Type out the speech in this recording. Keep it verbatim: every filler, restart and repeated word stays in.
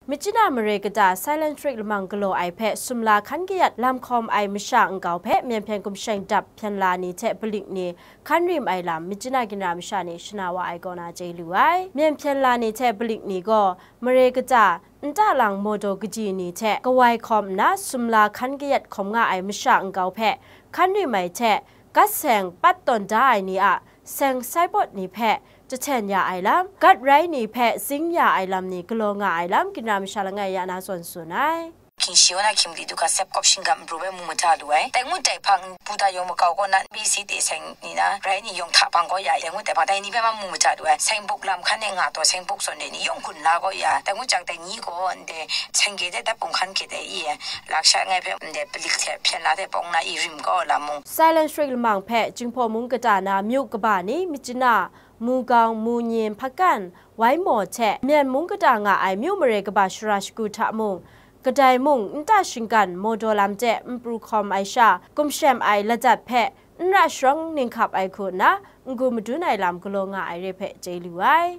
Myitkyina mare kata Silent Street lamang galaw ai hpe sumla hkan kayat lam hkawm ai masha nkau hpe myen hpyen gumsheng dap hpyen la ni hte palik ni hkan rim ai lam Myitkyina ginra masha ni shana wa ai kaw na chye lu ai. Myen hpyen la ni hte palik ni gaw mare kata nta lang mawdaw kaji ni hte kawai hkawm nna sumla hkan kayat hkawm nga ai masha nkau hpe hkan rim ai hte, gat seng pat tawn da ai ni a seng saipawt ni hpe jahten ya ai lam, gat rai ni hpe zing ya ai lam ni galaw nga ai lam, ginra masha langai ya na zawn tsun ai. ခင်ရှေးဝါဒခင်မူတီးဒုက္ခ စက်ကောက်ရှင်ကံ ဘရူဝဲမူမတားလူဝဲ တိုင်ငုတိုင်ဖန် ဘူတာယုံမကောက်ကောနာ ဘီစီတေဆိုင်နီနာ ရိုင်းနီယုံထပ်ပန်ကောရ တိုင်ငုတိုင်ဖန် တိုင်နီဘဲမမူမတားလူဝဲ ဆိုင်ဘုတ်လမ်ခန်းနဲ့ငါတော့ ဆိုင်ဘုတ်စွန်နေနီယုံခွန်လာကောရ တိုင်ငုကြောင့်တိုင်ညီကောန်တဲ့ ဆိုင်ကတဲ့တပ်ပုံခန်းကတဲ့ အီး လက္ခဏာငယ်ဖဲ ပလိခ်ဖဲ ဖျက်လာတဲ့ပုံနာ အီး ရင်ကောလာမူ Silent Street lamang hpe Jinghpaw mung kata na myu kaba ni, Myitkyina, Mugaung, Munyin, Hpakan, Waimaw hte Myen mung kata nga ai myu mare kaba shara shagu hta mung, kadai mung nta shinggan mawdaw lam de n pru hkawm ai sha, gumshem ai ladat hpe n ra sharawng ninghkap ai hku nna n-gun madun ai lam galaw nga ai re hpe chye lu ai.